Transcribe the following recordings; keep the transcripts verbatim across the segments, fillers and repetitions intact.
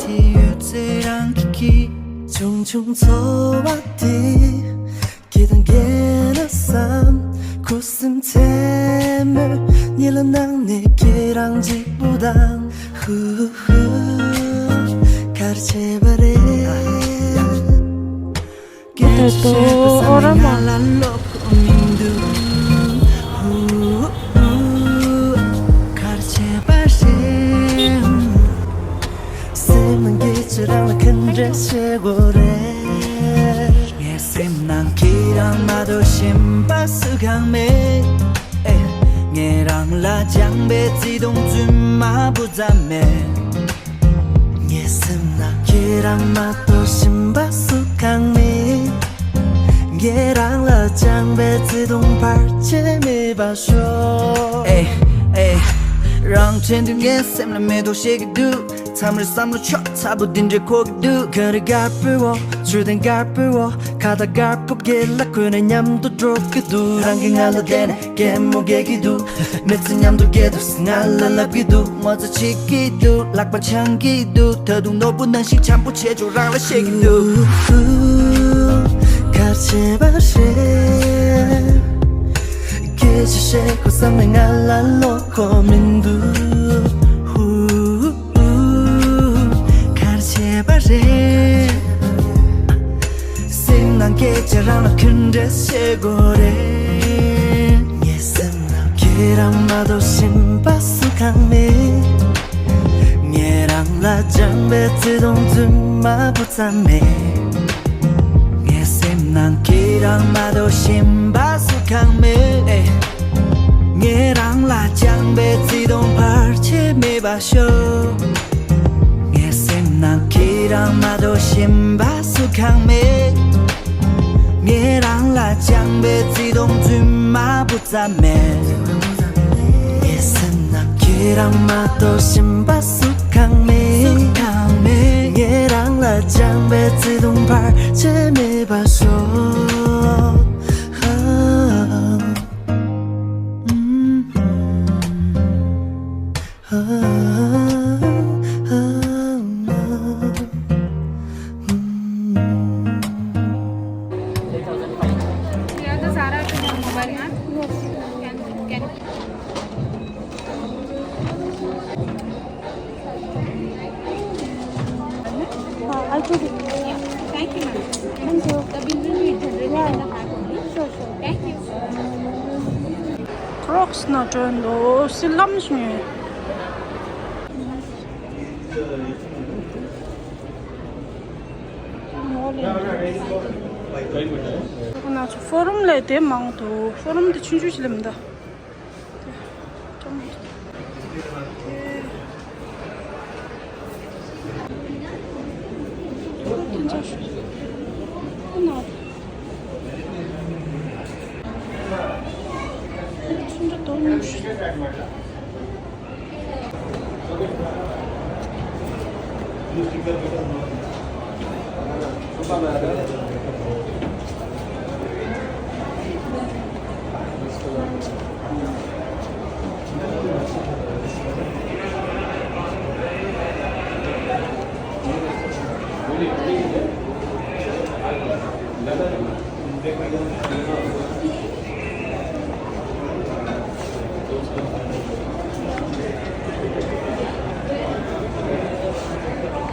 དེ་ཡོད་ཚེ་རང་གི་ཁྱི། ཆུང་ཆུང་འཚོ་བ་དེ་སྐྱིད་དང་རྒྱལ་ལ་བསམ། ཁུ་སིམ་མཚན་མོ་ཉི་ལ་ནང་ནས་ཁྱེད་རང་གཅིག་པུ་དང་། ཧུ་ཧུ། གར་བྱེད་པ་རེད། སྐད་ཆ་བཤད་དགོས་བསམ་ནས་ང་ལ་ལོག་གོ་མི་འདུག་ཧུ་ཧུ། གར་བྱེད་པ་རེད། སེམས་ནང་སྐད་ཆ་རང་ལ་ག་འདྲ་བཤད་དགོས་རེད། ངའི་སེམས་ནང་ཁྱེད་རང་མ་གཏོགས་གཞན་པ་སུ་གང་མེད། ཨེ། ངས་རང་ལ་སྦྱངས་པའི་བརྩེ་དུང་རྫུན་མ་བུ་ཙམ་མེད། ངའི་སེམས་ན་ཁྱེད་རང་མ་གཏོགས་གཞན་པ་སུ་གང་མེད། ངས་རང་ལ་སྦྱངས་པའི་བརྩེ་དུང་བར་ཆད་མེད་པར་ཤོག་ཨེ་ཨེ། རང་དྲན་དུས་ངའི་སེམས་ལ་མེ་ཏོག་བཞད་ཀྱི་འདུག་མཚམས་རེ་བསམ་བློ་ཆགས་ཚ་པོ་འདི་འདྲའི་འཁོར་གྱི་འདུག་གངས་རི་དཀར་པོའི་འོག་མཆོད་རྟེན་དཀར་པོའི་འོག་ཁ་བཏགས་དཀར་པོ་སྒེར་ལ་གོན་ནས་མཉམ་དུ་འགྲོ་གི་འདུག་རང་གིས་ང་ལ་བལྟས་ནས་གད་མོ་བགད་ཀྱི་འདུག་མི་ཚེ་མཉམ་དུ་བསྐྱལ་དུས་ང་ལ་ལབ་ཀྱི་འདུག་ངོ་ཚ་བྱེད་ཀྱི་འདུག་ལག་པ་འཆང་གི་འདུག་ད་དུང་ནོར་བུ་ནང་བཞིན་འཆམ་པོ་བྱེད་ཆོག་རང་ལ་བཤད་ཀྱི་འདུག་གར་བྱེད་པ་རེད། སྐད་ཆ་བཤད་དགོས་བསམ་ནས་ང་ལ་ལོག་གོ་མི་འདུག་གར་བྱེད་པ་རེད། སེམས་ནང་སྐད་ཆ་རང་ལ་ག་འདྲ་བཤད་དགོས་རེད། ངའི་སེམས་ནང་ཁྱེད་རང་མ་གཏོགས་གཞན་པ་སུ་གང་མེད། ངས་རང་ལ་སྦྱངས་པའི་བརྩེ་དུང་རྫུན་མ་བུ་ཙམ་མེད། ངའི་སེམས་ནང་ཁྱེད་རང་མ་གཏོགས་གཞན་པ་སུ་གང་མེད། ངས་རང་ལ་སྦྱངས་པའི་བརྩེ་དུང་བར་ཆད་མེད་པར་ཤོག་ངའི་སེམས་ནང་ཁྱེད་རང་མ་གཏོགས་གཞན་པ་སུ་གང་མེད། ངས་རང་ལ་སྦྱངས་པའི་བརྩེ་དུང་རྫུན་མ་བུ་ཙམ་མེད། ངའི་སེམས་ནང་ཁྱེད་རང་མ་གཏོགས་གཞན་པ་སུ་གང་མེད། ངས་རང་ལ་སྦྱངས་པའི་བརྩེ་དུང་བར་ཆད་མེད་པར་ཤོག Yeah, the Zara to your mobile, huh? Yes. Can, can. Uh, I'll put it. Yeah. Thank you, ma'am. Thank you. The bill will be generated in the back only. Sure, sure. Thank you. Crocs ན་འགྲོ་འདུག་སི་ལམ་ཞུ། ཁོ་ན་ཚོ་ཕོ་རུམ་ལས་དེ་མང་འདུག་ཕོ་རུམ་དེ་ཆུང་ཆུང་ཞིག་ལེམ་ད།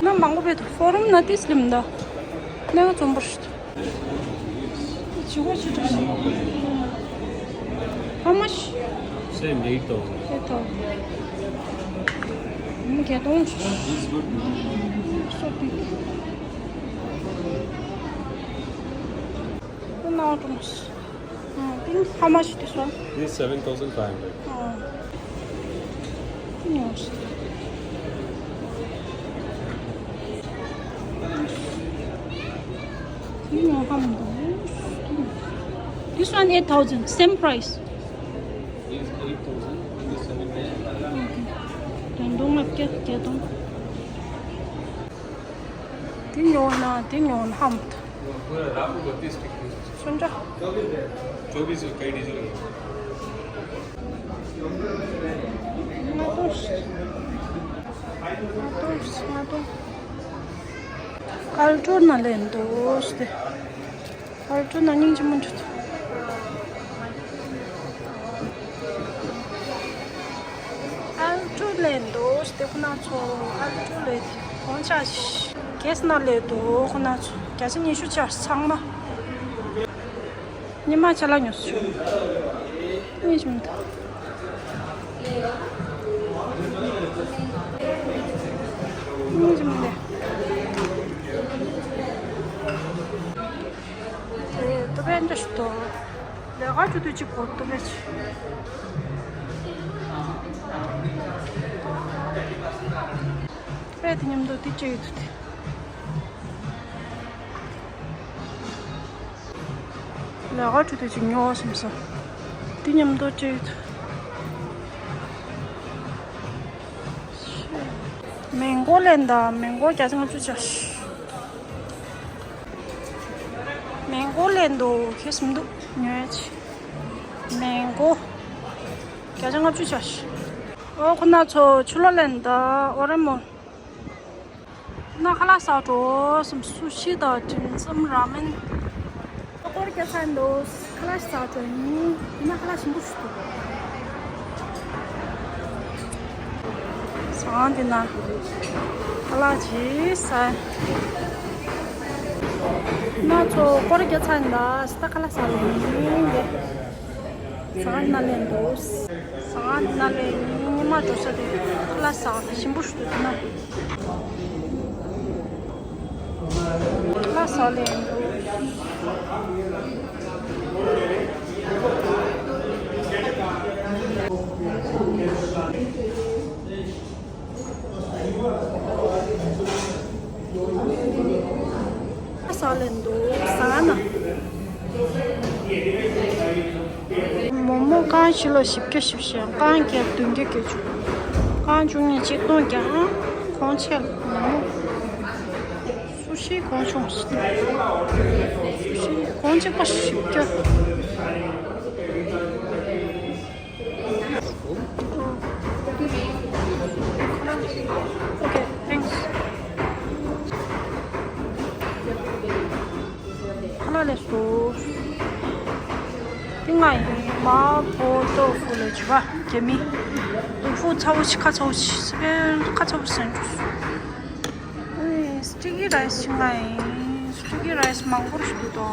ན་མང་པོ་བེད་ཕོ་རུམ་ན་ཏིས་ལིམ་ད། ནེ་ང་ཙོམ་པར་ཤུད། How much? Same, eight thousand. Eight thousand. ཨུམ། བརྒྱད་སྟོང་། This is good. So big. ཁོ་ན་ཀྲོང་། ཨ། Pink, how much this one? This seven thousand five hundred. ཨ། ཉོ། ཉོ་ཧམ་དུ། This one eight thousand, same price. This eight thousand, this seven thousand. Okay. བརྒྱད་སྟོང་ལྔ་བརྒྱ། བརྒྱད་སྟོང་། དེ་ཉོ་ན་དེ་ཉོ་ན་ཧམ་དུ། पूरा रात को बत्तीस टिकट। སུམ་ཅུ། चौबीस का डीजल है। ལྔ་སྟོང་། ལྔ་སྟོང་། ལྔ་སྟོང་། ཨལ་ཀྲོ་ན་ལེན་དོ་སྟེ། ཨལ་ཀྲོ་ན་སྙིང་རྗེ་མོ་འདུག་ཨལ་ཀྲོ་ལེན་དོ་སྟེ་ཁོ་ན་ཚོ། ཨལ་ཀྲོ་ལེན་དེ་གོང་ཆ་ཞིག་གེས་ན་ལེན་དོ་ཁོ་ན་ཚོ། བརྒྱ་ཆ་ཉི་ཤུ་ཆ་ཚང་མ། ཉི་མ་ཆ་ལ་ཉོ་སུ་ཆུ། ཉི་ཤུ་མི་འདུག་ཉི་ཤུ་མི་འདུག་ཨེ། ཏོ་བན་འདྲ་ཞིག་ཏོ། ལས་ཀ་ཅུ་ཏུ་ཅིག་གོ་ཏོ་བན་ཅིག་ཏོ་བན་དེ་མཉམ་དུ་དེ་ཅི་ཡོད་དུ་དེ། ལས་ཀ་ཁྲུ་དེ་ཅིག་ཉོ་བསམ་སོང་། དེ་མཉམ་དུ་ཅིག་མེང་གོ་ལེན་ད། མེང་གོ་བརྒྱ་ཆ་ལྔ་བཅུ་ཆ། མེང་གོ་ལེན་དོ་ཁེ་སུམ་དུ་ཉོས་ཆེ། མེང་གོ་བརྒྱ་ཆ་ལྔ་བཅུ་ཆ། ཨོ་ཁོ་ན་ཚོ་ཆུ་ལོ་ལེན་ད། ཨོ་རེ་མོ། ན་ཁ་ལག་ཟ་འགྲོ་སམ། སུ་ཤི་དང་ཌིམ་སམ་ར་མེན། སྐོར་རྒྱག་ཚར་འདུག་ཁ་ལག་ཟ་འགྲོ་ཡིན། ཡིན་ན་ཁ་ལག་ཞིམ་པོ་ཞིག་འདུག་ཟ་འདི་ན་ཁ་ལག་ཅིག་ཟ། ན་ཚོ་སྐོར་རྒྱག་ཚར་འདུག་ད་ཁ་ལག་ཟ་འགྲོ་ཡིན་འདི། ཟ་ན་ལེན་འདུག་ཟ་ན་ལེན་ཉི་མ་འགྲོ་ས་དེ་ལ་ཟ་ཞིམ་པོ་ཞིག་འདུག་ན། ལ་ཟ་ལེན་འདུག་ཟ་ལེན་འདུག་ཟ་ན། མོག་མོག་རྐང་བཞི་ལ་བཞི་བརྒྱ་བཞི་བཅུ། རྐང་བརྒྱད་བདུན་བརྒྱ་བརྒྱད་ཅུ། རྐང་བཅུ་གཉིས་ཆིག་སྟོང་བརྒྱ། གོང་ཆེ་ལ་མོག་མོག་སུ་ཤི་གོང་ཆུང་། སུ་ཤི་གོང་གཅིག་པ་བཞི་བརྒྱ། Okay, thanks. ཁ་ལག་ལས་སོ། དེ་ང་ཡིན་མ་པོ་ཏོ་ཧྥུ་ལ་བྱི་བ་རྒྱ་མི། ཏོ་ཧྥུ་ཚ་བོ་ཆི་ཁ་ཚ་བོ་ཆི་སི་པན་ཁ་ཚ་བོ་སན་ཅུ་སུ། ཨེ་སི་ཊི་ཀི་རའི་སི་ཆི་ང་ཡིན། སི་ཊི་ཀི་རའི་སི་མང་པོ་ཞིག་འདུག་དོ།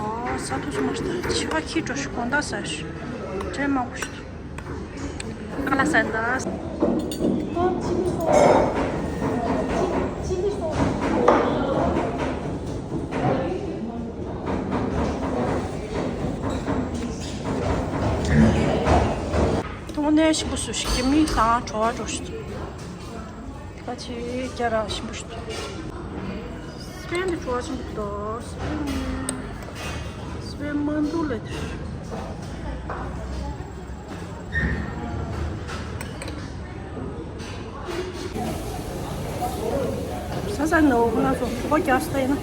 ས་ཐུག་སུ་མ་ཤི་ད་ཆི་ཁ་ཁྱི་འགྲོ་ཞིག་དགོང་དག་ཟ་ཞིག་དྲན་མང་པོ་ཞིག་འདུག་ཁ་ལག་ཟ་ད། དངོས་གནས་ཞིམ་པོ་བཟོས་ཤིག་གི་མི་ལ་བྲོ་བ་འགྲོ་ཞིག་འདུག་ད་ཅི་རྒྱ་ར་ཞིམ་པོ་ཞིག་འདུག་སི་པན་དེ་བྲོ་བ་ཞིམ་པོ་འདུག་སི་པན་སི་པན་མ་འདུག་ལེ་དེ། ས་ས་ནོ་ཁོ་ན་ཚོ་ཁོ་རྒྱག་སྟེ་ཡིན་ན།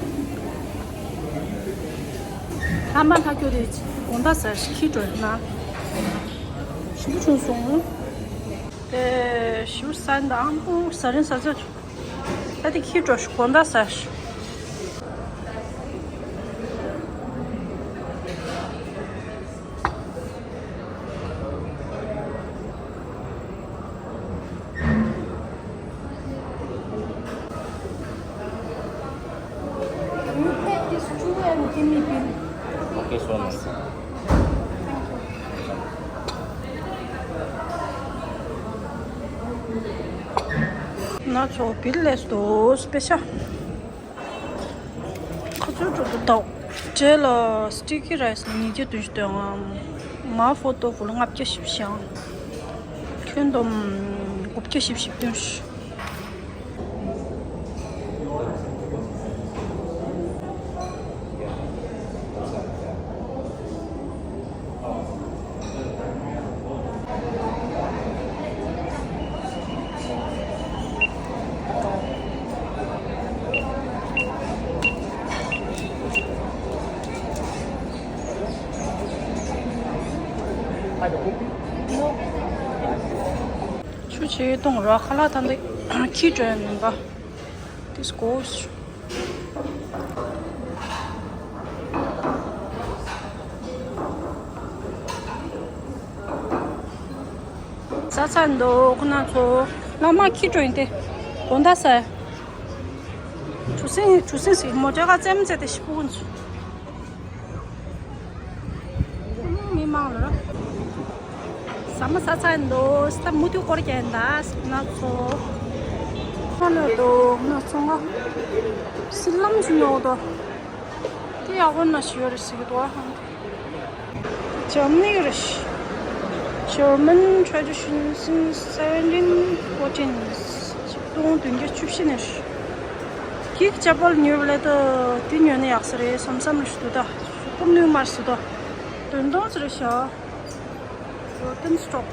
ལྷ་མ་ལྷ་ཁྱོད་དེ་དགོང་དག་ཟ་ཞིག་ཁྱི་འགྲོ་ཡིན་ན། ཞིམ་པོ་བྱུང་སོང་། དེ་ཞུ་ས་འདམ་པོ་ཟ་རིན་ཟ་ཟ། ད་དེ་ཁྱི་འགྲོ་ཞིག་དགོང་དག་ཟ་ཞིག Can you take this two and give me bill? Okay, so nice. ང་ཚོ་བིལ་ལས་དོ་སྤེ་ཤ། ཁ་ཚོད་འགྲོ་དུ་དོག་འབྲས་ལ་སི་ཊི་ཀི་རའི་སི་ཉིས་བརྒྱ་བདུན་ཅུ་དོན་ལྔ། མ་ཧྥོ་ཏོ་ཧྥུ་ལ་ལྔ་བརྒྱ་བཞི་བཅུ་ཞེ་ལྔ། ཁྱོན་བསྡོམས་དགུ་བརྒྱ་བཞི་བཅུ་ཞེ་བདུན། ཆུ་ཆེ་གཏོང་ར་ཁ་ལག་ཐ་འདི་ཁྱི་དྲོད་མིན་པ། This goes. ས་ཚ་འདུག་ཁོ་ན་ཚོ། བླ་མ་ཁྱི་གྲོན་ཏེ། དགོང་དག་ས། གྲུ་སེང་གྲུ་སེང་ཟིག་མོ་ཊ་ཁ་རྩེད་མོ་རྩེ་ཏེ་ཤི་པོ་ཀུན་ཚོ། མི་མང་ལ། ཟ་མ་ས་ཚ་འདུག་ས་མུ་ཏུ་སྐོར་རྒྱག་འདུག་ན་ཚོ། ཁ་ལ་འདུག་ན་ཚོ་ང་། སི་ལམ་ཞིག་ཉོ་འདུག་དེ་ཡག་པོ་ན་ཞིག་ཡོད་རེད་ཟེར་གི་འདུག་ཨ། འཇམ་ནི་རེད། German tradition since seventeen fourteen། ཆིག་སྟོང་བདུན་བརྒྱ་བཅུ་བཞི་ནས། ཀིག་ཅ་པལ་ཉོས་པ་ལས་ད་དེ་ཉོས་ན་ཡག་ས་རེད་བསམ་བསམ་རེད་ཞུ་ད། ཤུ་ཀུམ་ནུས་མར་སུ་ད། དོན་དོང་ས་རེད་ཤག Rotten stock.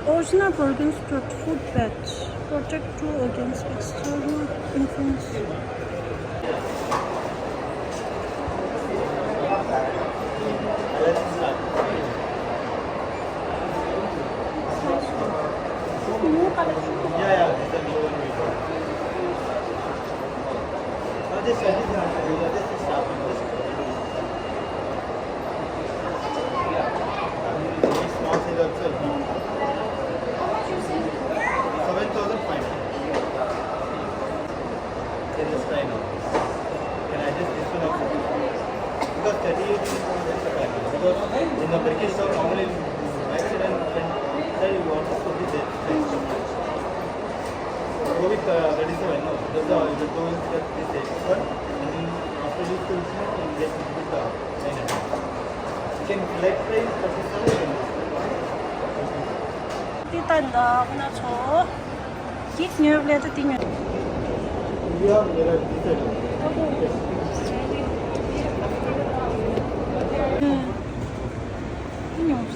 Original Bergenstock food patch. Protect you against external influence. New collection. Yeah, yeah, this is a new one we got. Oh, this one, this one, this is Seven thousand five hundred. It is fine. Can I just this one also? Because thirty-eight is not the time. Because in the British shop, normally accident and sir, you want to put it there. Go with uh, thirty-seven, no? That's the, the two is that this extra. And then after this two, you get with the དེ་ལྟ་འདི་ཁོ་ན་ཚོ། ཅིག་ཉོས་ལས་ད་དེ་ཉོས། དེ་ཉོས།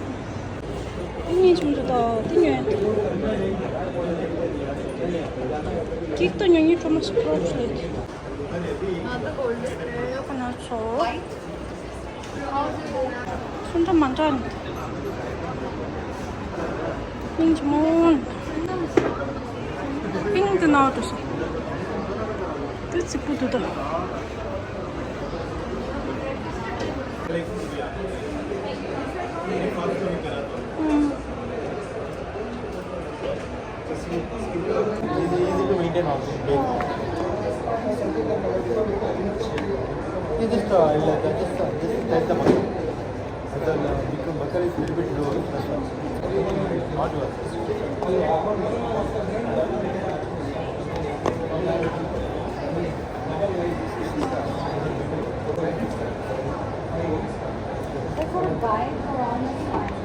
དེ་ཉོས་ཆུང་དུ་ད་དེ་ཉོས། ཅིག་ད་ཉོས་ཉོས་ཁྲོ་མ་ཞིག་ཁྲོ་ཆུ་ལས། ཁོ་ན་ཚོ། སུ་འདྲ་མ་འདྲ་ནི། སྙིང་རྗེ་མོ། པིང་དེ་ནང་དུ་སོང་། དེ་རྩིག་པོ་འདུག་ད། ཨུམ། Easy, easy to maintain also. You just, uh, like, uh, just, uh, just type the button. And then, uh, become butter is little bit low, that's all. Not worth it. I could buy for almost fine,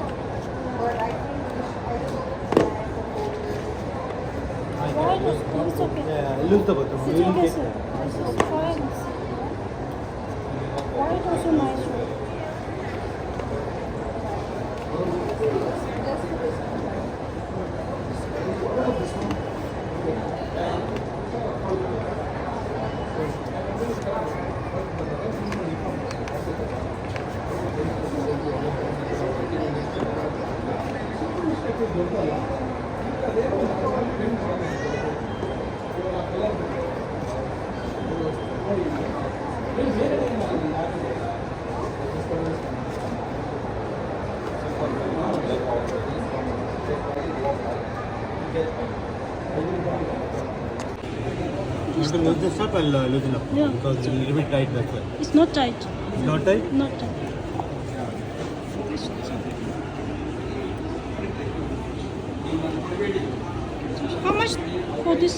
but I think we should, I should buy for four. Why not? It's okay. Yeah, lose the bottom. It's okay, sir. It's just fine. Why it also nice? You can lose this up and uh, loosen up. Yeah. Because it's a little bit tight, that's why. It's not tight. It's not tight? Not tight. How much for this?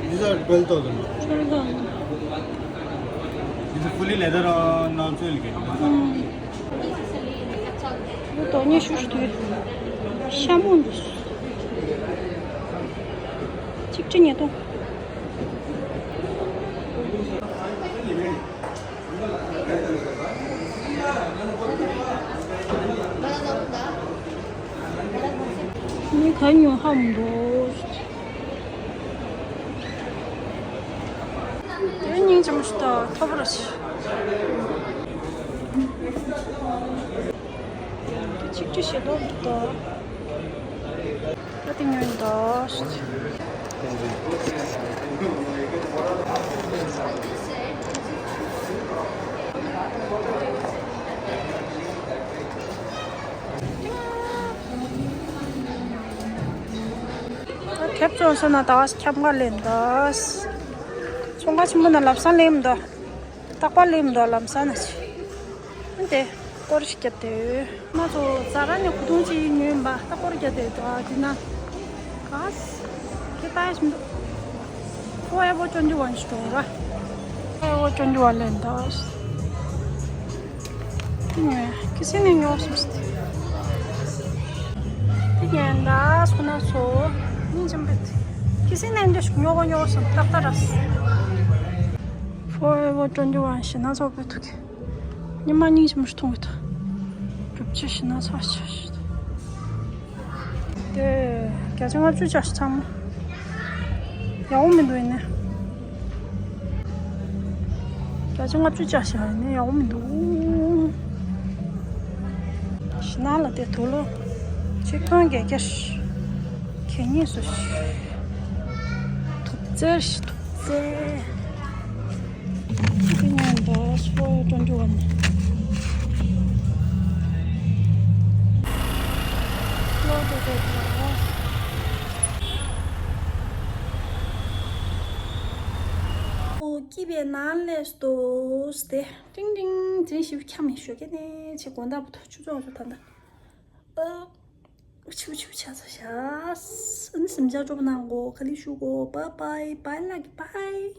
These are twelve thousand. Twelve thousand. It's a fully leather uh, also you'll get. Mm. ད་ཉི་ཤུ་ཤུ་དུས་ཤ་མོ་འདུག་ཆིག་ཁྲི་ཉིས་སྟོང་། ངས་ག་ཉོ་ཧ་མི་འདུག་དེ་སྙིང་རྗེ་མོ་ཞིག་དང་ཐོབ་ར་ཞིག་དེ་ཆིག་ཁྲི་བཞི་སྟོང་འདུག་ད་དེ་ཉོས་འདུག་ཁྱབ་ཆོག་སོང་ན་ད་ཁྱབ་འགའ་ལེན་འདུག་ཚོང་ཁང་ཆེན་པོ་ན་ལམ་སང་ལེན་མི་འདུག་རྟག་པར་ལེན་མི་འདུག་ལམ་སང་ན་ཆེ། འདི་སྐོར་ཞིག་བརྒྱབ་དེ། ང་ཚོ་ཛ་ར་ནས་གོས་ཐུང་ཅིག་ཉོས་པ་ད་སྐོར་བརྒྱབ་དེ་འདུག་འདི་ན་ག་ཁྱེད་ལྟ་ཡ་ཞིག་འདུག Forever twenty-one ཞིག་འགྲོ་བ། Forever twenty-one ལེན་འདུག་ཁི་སི་ནས་ཉོ་སོང་སྟེ། དེ་ཉན་ད་སོ་ན་སོ། ཉིན་ཅམ་པེ་ཏི། ཁི་སི་ནས་འདི་ཉོ་གོ་ཉོ་སོང་ཏག་ཏག་ར། Forever twenty-one ཞེ་ན་ཚོགས་པའི་ཐུག་གི། ཉི་མ་གཉིས་ཅམ་ཞིག་མཐོང་གི་ཐུག་གྲུབ་ཆ་ཞེ་ན་ཚོགས་ཆ་ཞིག་དེ་བརྒྱ་ཆ་ལྔ་བཅུ་ཅག་ཞིག་ཚང་མ། ཡག་པོ་མི་འདུག་ཡིན་ནའི། བརྒྱ་ཆ་ལྔ་བཅུ་ཅག་ཞིག་ཡིན་ནའི་ཡག་པོ་མི་འདུག་ཞི་ན་ལ་དེ་དུག་ལོག་ཆིག་སྟོང་བརྒྱད་བརྒྱ་ཞིག་གད་སྙིགས་སུ་ཞིག་དུག་རྫས་ཞིག་དུག་རྫས། ཅི་ཉན་ད་སོ་ཀྲོན་ཅུ་བ་ནི། ལོ་ཏོ་ཏོ་ཏོ། ཨོ་སྐྱིད་པའི་ནང་ལས་སྟོ་སྟེ། ཏིང་ཏིང་འཛིན་ཞིབ་འཁྱམ་ཡིན་ཞོ་ཀེ་ནས་ཆེ་དགོན་བདག་པོ་ཐོ་ཆུ་ཚོགས་ཚོ་ད་ལྟ། ཨ། ཆུ་ཆུ་ཆ་ཚ་ཤ། ཨ་ནི་སེམས་ཅག་སྤྲོ་པོ་གནང་གོ་ཁ་ལི་ཤུ་གོ bye bye bye like bye།